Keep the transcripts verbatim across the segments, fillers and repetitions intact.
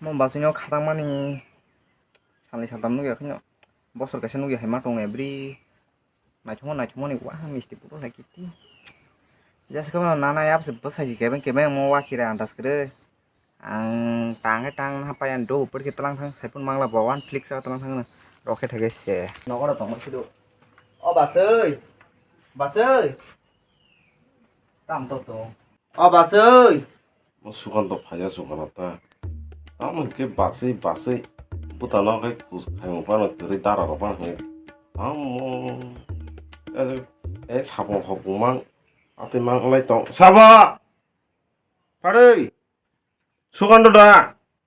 Mo basino khatangmani salni saltam nugya kheno bosor kaisa nugya hai ma tongo bri. Naithokma naithokmani wah misti puro hai kiti. Jasa khe nana yap se bwsai kebeng kebeng mo wakire andas kwrwi. Ang tang khe tang ha pai ang do upor khe tlang thang saipun mangla bo one flick sa tlang thang rokhe thage se. Nokora tongma sido. O basoi. Basoi. Tam to to. O basoi. Mo Sukanta phaija Sukanta ta. Tamo hwnkhe basui basui bwtano khai khus khaimung phano kwrwi dara rok phano hwnwi. Tamo e, e sapung hopung mang atwi mang wlai tong. Sabo! Pharwi! Sukanta da!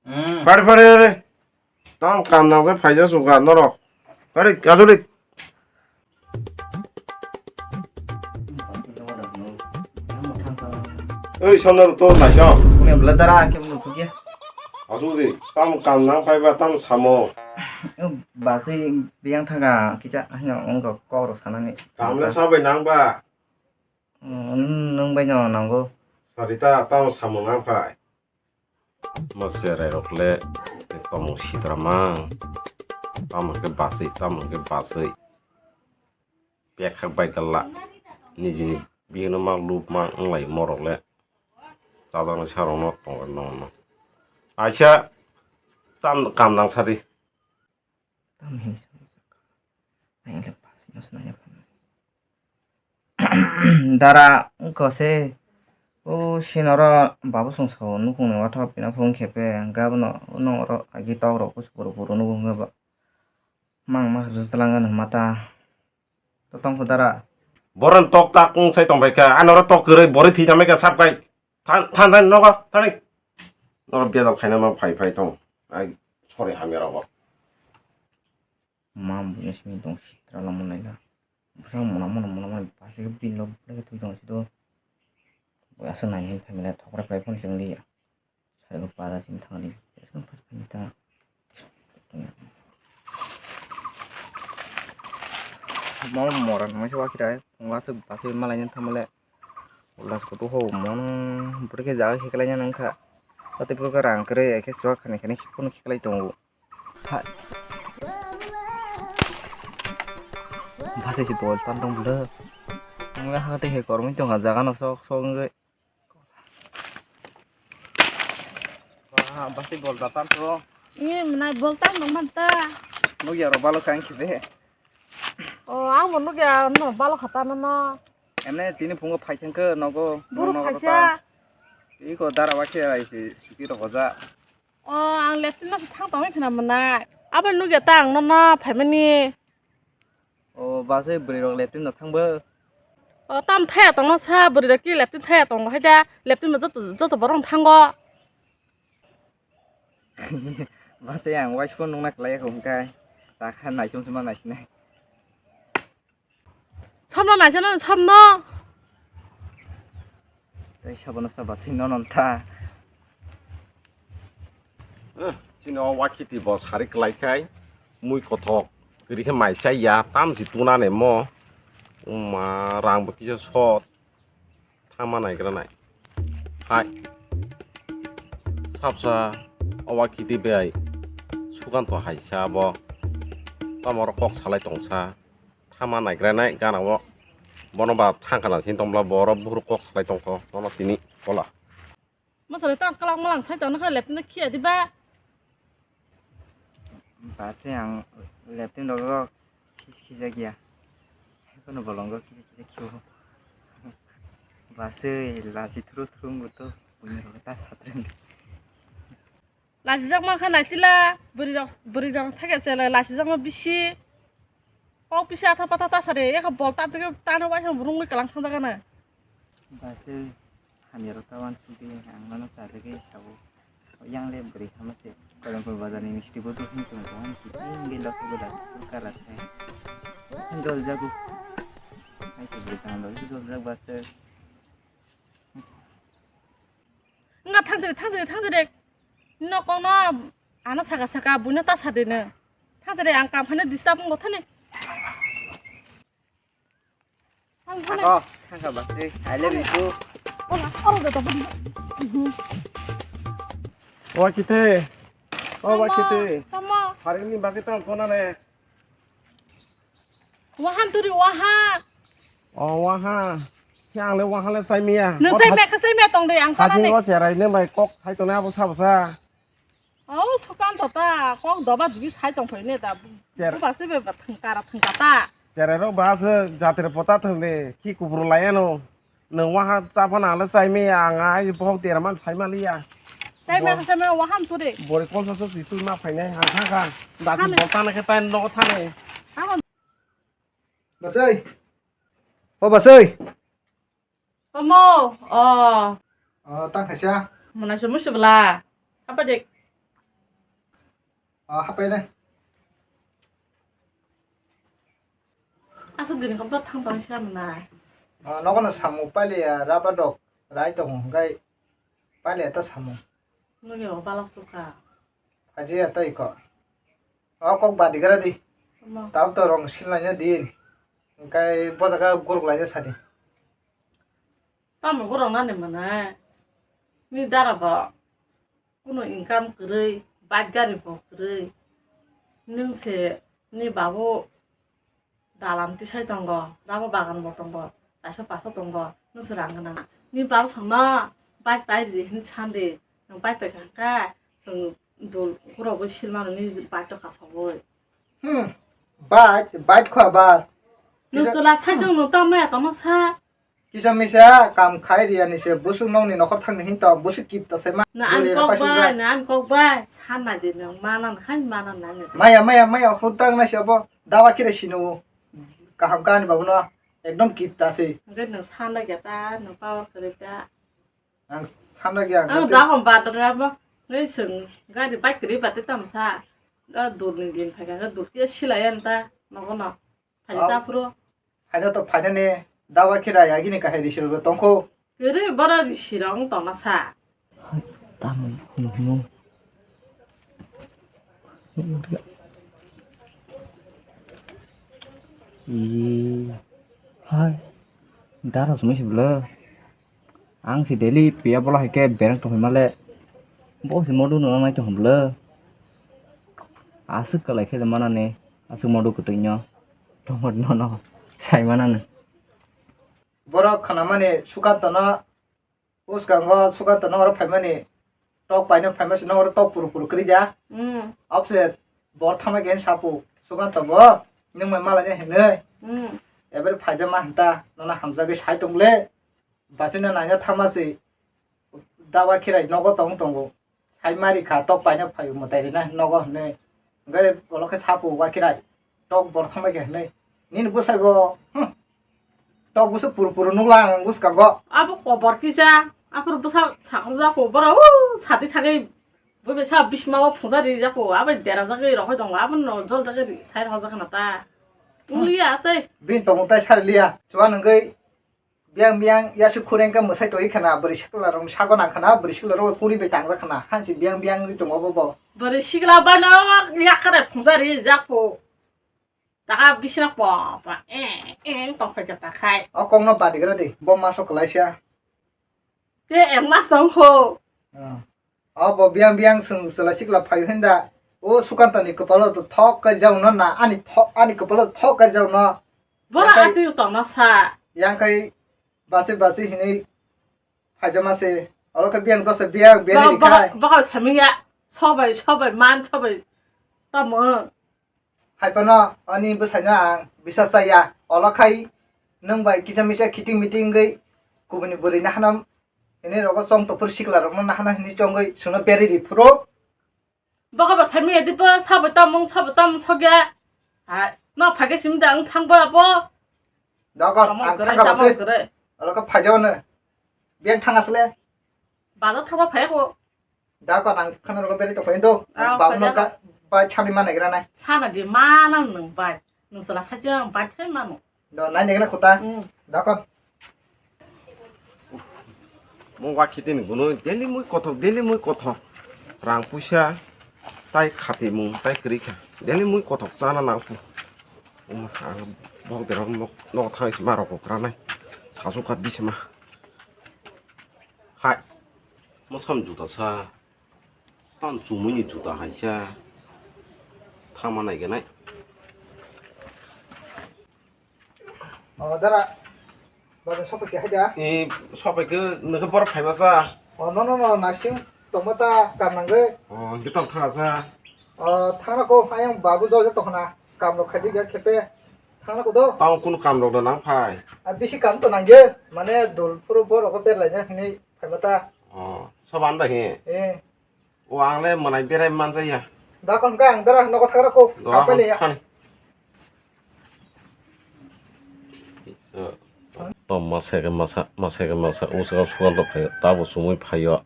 Hmm. Phari phari phari. Tamo kam nang se phaija Suka norok. Phari kasulik. Oi, sonar to naisong. Kune bela dara ke munu kukia. Asu di, tam kam nang phai ba tam samo. Basi biyang thaga kicha hino ongko koro sanani. Kamle sabai nang ba. Nung bai no nango. Sarita, tam samo nang phai. Mo cherai rok le tongmung sitra mang. Tamo hwnkhe basui, tamo hwnkhe basui. Pekha bai galla. Nijini bihino mang lub mang wnglai morok le. Chajaknai sarokno tongo nono. Aisa tam kam nang sadi. Tam hin. Dara wngkha se, o sinoro babu songsa o nukung ni wathap pina phung khe pe, hwnkhe abono nung oro agi tok rok kusu puru puru nugo hwnkhe ba mang ma rwtwlang gana mata. To tong kho dara. Boron tok tak wng sai tong bai kha, ano oro tok kwrwi bori thwi tang bai kha sap kai. Than, than, than, nogo, thani. Noro bejal khaina ma phai phai tong. Ai, sorry hamya rogo. Ma buino simi tong sitra lama naila. Bwsang mona mona mona mona basi khe bini lok bwlai khe thwi tong sido. Aswk naini thamile thokra khlai phone chwng liya. Sari khe para simi thangni. Aswk phai phai ta. Mama mora nang se wakhirai. Phunga aswk basi malai nang thamile. Ulas kutu ho mon bwrwi khe jaga khe khlai nang kha. Tei bwrwi khe rang kwrwi khe swak khani khani phone khe khlai tongo. Hai. Bwsai se bol tam tong bwlw. Ang le hakhe tei hai kormoi tongkha jaga no sok sok wngwi. Ba, bwsai bol da tam to. Ni mwnai bol tam tong man ta. Nukya ro balo kang khibe. O, ang bo nukya no balo khata no no. Emne tini phungo phai thangkhe nogo. Buru nogo phaisa. Iko dara wakhe ai se suki rok hoja. O, ang leptin no se thang tongwi khna mwnai. Abo nugya ta ang nono phaimani. O, bwsai bwrwi rok leptin no thangbo. O, tam thaya tongno sa bwrwi rok ki leptin thaya tongo hai da leptin bo joto, joto borok no thango. Bwsai ang waisukno nukna kwlai ya kho hwnkhai. Ta kha naisum suma naisinai. Samno naisano samno. Tei sabono sabo sino non ta. Eh, sino wakhiti bo sari kwlai khai mui kothok kwrwi khe mai chai ya tam si tuna ne mo. Uma rang bo kisa sot. Thangma naigra nai. Hai. Sapsa o wakhiti bai Sukanta hai sa bo. Tamo oro kok salai tong sa. Thama naikrai nai gana o. Bono ba thangkha na sini tongmla boro buhruk kok salai tongkho bono tini kola. Masale tang kalak malang sai tongna kha leptino khiya di ba. Ba se ang leptin rok khis khis jak ya. Kono bolongo khis khis jak khio. Ba se laji thru thru wngkho to buini rok ta satreng. Lachijak mankha naitila, bwrwi rok, bwrwi rok thakya se lachijak ma bisi. Kok bisi atha patha ta sari, eko bol ta tege ta no waisa burung wi kalang thang jaga na. Ba se hamya rok ta wan sudi ang mano sa tege sabo. Yang le bwrwi kama se. Kodongkol bazar ni misti bodol hin tong tong. Ini lo ko da kala thai. Dol jagu. Hai se bwrwi kama dol dol jag ba se. Nga thangjari, thangjari, thangjari. Nokong no ano saka saka buino ta sade no. Thangjari ang kam phano disturb wngkha thani. Ang phano. Ako, thangkha ba. Eh, I love you too. Ola, oro da da budi. Wa kite. O ba Tamo, khete. Tamo. Harini bagwi tamo phone ne. Wahan turi waha. O waha. Khe ang le waha le chai miya. Nung chai miya khe chai miya tong de ang chana ni. Hasingo cherai ne bai kok sai tong abo sa bwsa. O sukan to ta kok doba digi sai tong phai ne da. Cher- Bu ba se be ba thang kara thang ka ta. Cherai rok ba se jatri pota thang de ki kubru lai ano. Nwng waha chaphan ang le chai miya, ang ai bohok dera man sai maliya. Chai miya, chai miya, wahan turi. Bori kolsa so si tui ma phainai, ang thang kha. Dati bol tana khe tai nogo thanai. Basai. O basai. Omo, o. O, tang khaisa. Mona se musu bla. Apa dik? O, hapai nai. Aswk dini kok thang tong siya mwnai. O, nogo no samung pailiya rubber dok rai tongo hwnkhe pailiya ta samung. Nugya o balok sukha. Phajiya ta iko. O kok badi gra di. Tamo. Tab to rong sinlaina din. Hwnkhe bo jaga guruk laina sadi. Tamo guruk nani mwnai. Ni dara bo. Kuno income kwrwi, bike gari bo kwrwi. Nwng se ni babu dalan tisai tongo, rubber bagan bo tongo, chaisa paso tongo, nwng se rang gwnang. Ni babu songno bike pai di hin sandi, nwng bike pai kha khe chwng dul khurok bai sil mano ni bike to kasogwi. Hmm, bike, bike kho abar. Nwng chwla sai chwng nwng tamo ya tamo sa. Kisa misa kam khai riya ni se busuk nokni nokhor thangni hin tong busuk kip ta se ma. Na an kok bai, na an kok bai. Sana de nang mana hai mana nang. Maya, maya, maya, hutang na se abo dawa kire sino. Kaham kani babu no ekdom kip ta se. Ngai nang sana ge ta, nang power kare ta. Ang sana ge ang. Ang da hom ba ta abo. Ngai sung gari bike kare ba te tam sa. Da dur ni din phai ga dur ke silai an ta. Nogo no. Phai ta pro. Haino to phainani dawa khe rai agini kahai risirok tongkho. Kwrwi borok risirok wng tongna sa. Hai, tamni hwnwi hwnwi. Ee, hai, dara sumui se bwle. Ang se daily piya bola hai khe bereng tongwi male. Bo se modu no nai tong bwle. Aswk kwlai khe manani, aswk modu kwtwino. Tongmani nono sai manani. Borok khanamani Sukantono, bwskango Sukantono oro phaimani, tok paino phaima sino oro tok puru puru kwrwi da. Hmm. Abse bor thama gen sapu Sukanto bo, nwng mai malai hinwi. Hmm. Eber phaijama hanta, nono hamjagwi sai tongle. Basino naina thama se dawa khirai nogo tong tongo. Sai mari kha tok paina phaio mwtai rina nogo hwnwi. Hwnkhe olo khe sapu wa khirai tok bor thangbai khe hwnwi. Nini bwsai bo, hmm. Tok bwswk puru puru nukla ang bwskango. Abo kobor kisa, aphuru bwsa sakrujak kobor, o sati thangwi bwbesa bisma o phunsa rijak kho, abo dera jagwi rohoi tongo, abo no jol jagwi sai rohorjak khna ta. Hmm. Wngya tei. Bini tongmung tai sari liya. Chuan wngwi Biyang biyang yasuk khureng khe mwsai tongwi khna, bwrwi sikla rok sago nang khna, bwrwi sikla rok kuri bai tangjak khna, hansi biyang biyang wngwi tongo bo bo. Bwrwi sikla bano yakhare phungsa ri jak pho. Taka bisina po po eng eng tong phai khe ta khai. O kok no badi gra di, bo ma sok kwlai sia. Te eng mas tong pho. Ah. Abo biyang biyang swng chwla sikla phaio hinda. O Sukantani kwpalo to thok kaijaono na ani thok, ani kwpalo to thok kaijaono. Bola yang kai atwi tongna sa. Yang kai basi basi hinwi phaijama se. Oro khe biyang dosa biyang biyang ni khai. Bokol samingya. Sobai sobai man sobai. Tamo. Hai phano ani bwsaino ang bisas chaya. Olo khai nwng bai kisa misa khiting miting wngwi kubuni bwrwi nahana hwnwi rogo chong tongphuru sikla rokno nahana hwnwi chongwi chwngno berwi ri phuru. Bokhaba saimanya dipo sabo tamung sabo tamung sogya. Hai, no phage simda ang thangba abo. Dokon ang thangba se. Olo khe phaijao no. Biang thang asle. Bazar thangba phai ko. Da ko nang khana rogo beri to khoindo. Ah, ba no phaida. Ga ba chani ma negra nai. Sana di ma nang nang bai. Nang sala sa jang bai thai ma no. Do nai negra khuta. Hmm. Da ko. Mo wa khiti ni guno daily mui kothok, daily mui kothok. Rang puisa tai khati mung tai kri kha. Daily mui kothok chana nang pu. Um, ang bok dera nok nok thai ma rok kra nai. Sasu kha bisma. Hai. Mo sam juta sa. Tam chumui ni juta hai sa. Thama nai ganai. O, dara. Bazar sopai khe hai da? E, sopai khe nokhe borok phai masa. O, no, no, no, nasing tongma ta kam nangwi. O, hwnkhe tong thang sa. O, thangna ko, ayang babu dol tong khna. Kam rok khai di ga khepe. Thangna ko do. Tamo kunu kam rok da nang phai. A, bisi kam to nangye. Mane dol phuru borok ko berlai na hini phai mata. O, soba anda he. E. O ang le mwnai berai manjaya. Da kon ka ang dara nogo thara ko. Do, kapele ya. Thani. O masa ke masa, masa ke masa, o saka sugan to phayo, tabo sumui phayo.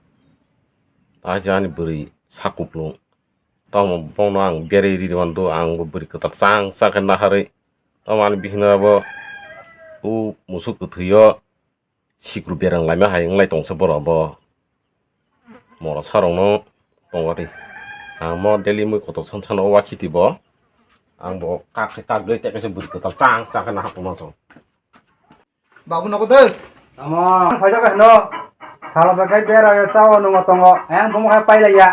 Ta jani bwrwi sakuplung. Tamo bono ang berai ri mando, ang bo bwrwi kwtal chang chang khe naharwi. Tamo ani bihikno bo o musuk kwthwio. Sikru berang laima hai wnglai tongsa borok bo. Mora sarokno tongo tei. Ang mo daily mui kotor san sano o wakhiti bo. Ang bo kak khe kak doi tei kaisa bwrwi kwtal chang chang khe nahak tongma song. Babu nogo de. Tamo. Phaijak hino. Salo bekai bera ya sao nungo tongo. Ang bomo hai pailaiya.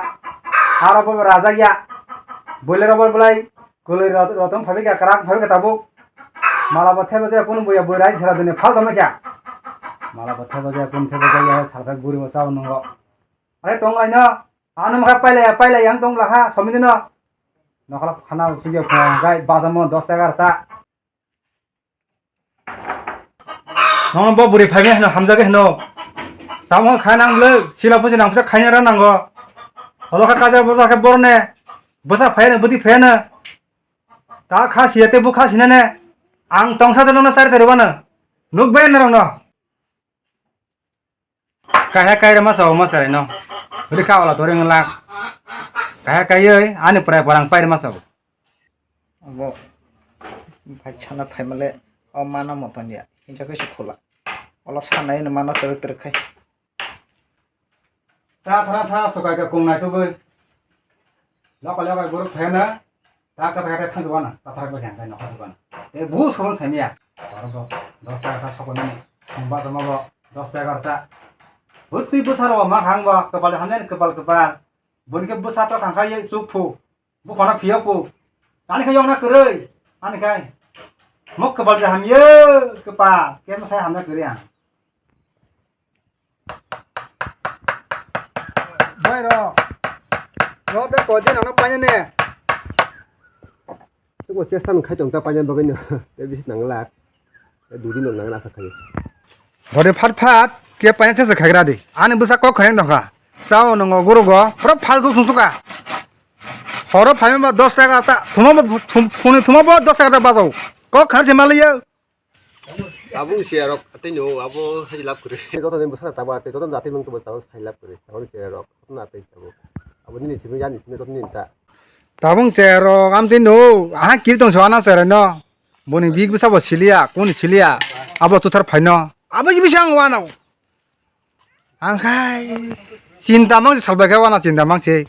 Aro bo rajak ya. Bolero bo bolai. Kwlwi rot-, rotong phabi kha, kwrak phabi kha tabuk. Mala bo thebo je kunu buya bwrwi rai sara dini phal tongma kha. Mala bo thebo je kunu thebo je ya salphak buri bo chao nungo. Are tong aino, ano mokha pailai, pailai yang tong lakha, somini no. Nokhala khana usugya phungai bazamo dos ta egarota. Nono bo bwrwi phaimani hino hamjagwi hino. Tamo kha nang le, sila pusi nang pusa khaina ra nango. Holo kha kaja boja khe borne. Bwsa phaiya no, bwtwi phaiya no. Ta kha siya tei bo kha sinane. Ang tongsa de nono chari tari bano. Nuk bai norok no. Kaha kaira masa o masa reno. Rikha ola tori ngla. Kaha kaiye ani prai parang pair masa bo. Abo bai sana phaimale o mana moton ya. Hinja kaisa khula. Ola sana ino mana tere tere khai. Ta thara tha sokai ka kung nai tubui. Loka loka borok phena. Ta cha ta thang jwana. Ta thara ba jang kai nokha jwana. Te bu sobon samia. Aro bo dos ta ka sokon ni. Ba jama bo dos ta egarota. Butui bwsaro ma khang ba kapal hamne kapal kapal. Boni ke bwsa to khang khai chuk phu. Buphano phiyok bo. Ani khai yokna kwrwi. Ani khai. Mok kwbal je hamyo kwpa. Kemo sai hamna kwrwi ang. Bai ro. Ro de kodi nang paine ne. Tubo chesta nang khai tong ta paine bagwi no. Te bisi nang lak. Dudino nang nasa khayo. Hore phat phat ke paina chasa khagra di. Ani bwsa kok khaina dongkha. Sao nongo gurugo pura phalgu sungsuka. Horo phaima ba dos taka ta thuma ba thum-, phone thuma ba dos taka ta bajao. Kok khar se maliya. Tabung se rok tei no abo haji lab kure. Joto din bwsa ta ba te joto jati mung to bwsa sai lab kure. Abo se rok na tei abo. Abo nini simi yani simi joto nini ta. Tabung se rok am tin no aha kiri tong so ana se no. Boni big bwsa bo siliya, kuni siliya. Abo tuthar phaino. Abo ji bisang wano. Ang khai chinta mang se salbai khai wana chinta mang se.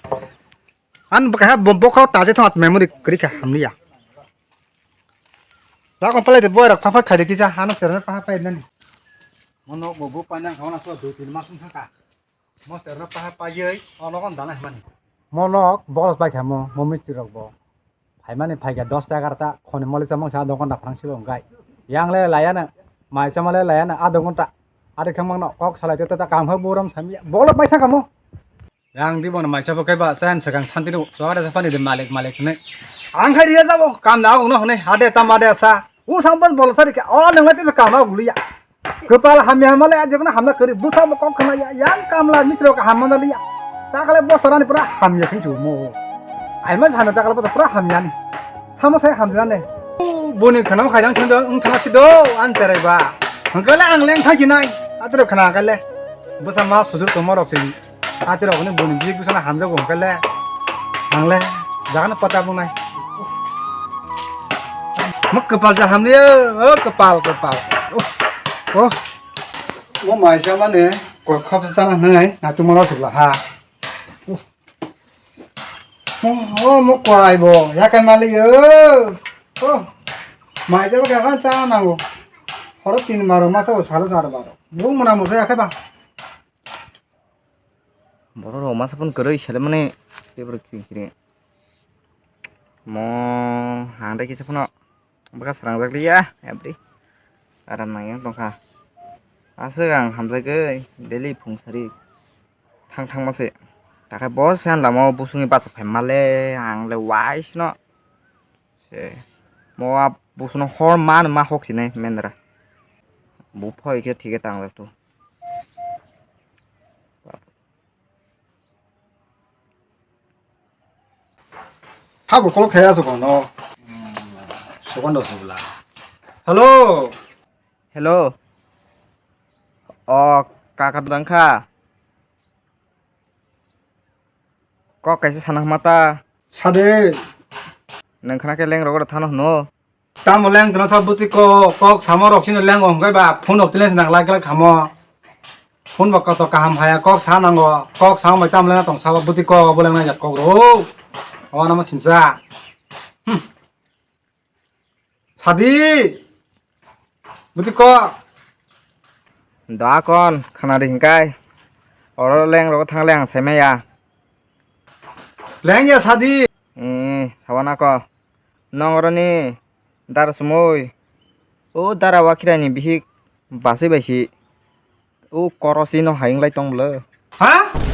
An bokha bo-, bokha taje thongat memory kri kha hamliya. Da ko pale de boy rok pha pha khai de kisa hano serna pha pha nani. Mono bo bo paina khona so dui tin mas thang kha. Monster no paha paiwi o nogo dana himani. Mo nok bolos bai kha mo, mo mistri rok bo. Phaimani phaikha dos ta egarota, khoni moli chamung sa adho ghonta phrang sibo wngkhai. Yang le laiya no, mai chama le laiya no adho ghonta. Adho khengmang no kok salai tete ta kam kha borom sami bolok bai thangkha mo. Yang di bono mai chabo kaiba sen swkang santi no, chwagade sapani de malik malik hinwi. Ang khai riya jabo, kam da agong no hinwi, hade tam ade sa. O sang bol bol sari khe, o nang lai tini kama guliya. Kwpal hamya hamale, a jekno hamna kwrwi, bwsa bo kok khna ya, yang kamla mitro ka hamna liya. Takale bo sarani pura hamya sing chu mo. Aima jano takale bo pura hamya ni. Samo sai hamya ne. Boni khana khai jang thang jang thang si do, an terai ba. Hangkale ang leng thang si nai. Atro khna kale. Bwsa ma sujur to morok si. Atirok ni boni bik bwsano hamjago hwnkhe le ang le jagano pata bungnai. Mo kwpal ja hamliya, o kwpal, kwpal. Oh, oh. Mo maisa mane kok khop sana hnai, natung mano sibla ha. Oh, oh, mo kwai bo, yakai maliyo. Oh, maisa bo kha cha nango. Horo tin baro, masa bo salo char baro. Bung mona mo yakai ba. Borok rok masa phone kwrwi sele mani tei borok kiri kiri. Mo hangdai kisa phano bwkha srangjak liya, ebri. Aram nang yang tongkha. Aswk ang hamjagwi daily phung sari thang thang mase. Takhai bo se lama o busungni bachak phai male, ang le wai sino. Se mo a busungno hor man ma hok sinai mendra. Bu phoi khe thike tang jak tu. Habo call khaya sokon no. Sokon do sibla. Hello. Hello. O kaka dang kha. Kok kaisa sana hma ta. Sade. Nang khana khe leng rogo thano hno. Tamo leng tino sa buti ko kok samo rok sino leng ong kai ba phone rok tile sinang lak lak khamo. Phone ba koto kaham haya kok sa nango kok samo bai tamo leng tong sa ba buti ko bo leng na jak kok ro. Awa namo sinsa. Hmm. Sadi. Buti ko. Da kon khana ri hingkai. Oro leng rogo thang leng sai maya. Leng ya sadi. Eh, sawana ko. Nong oroni dara sumui. O dara wakhirani bihik basui baisi. O korosi no hayung lai tong bwle. Ha?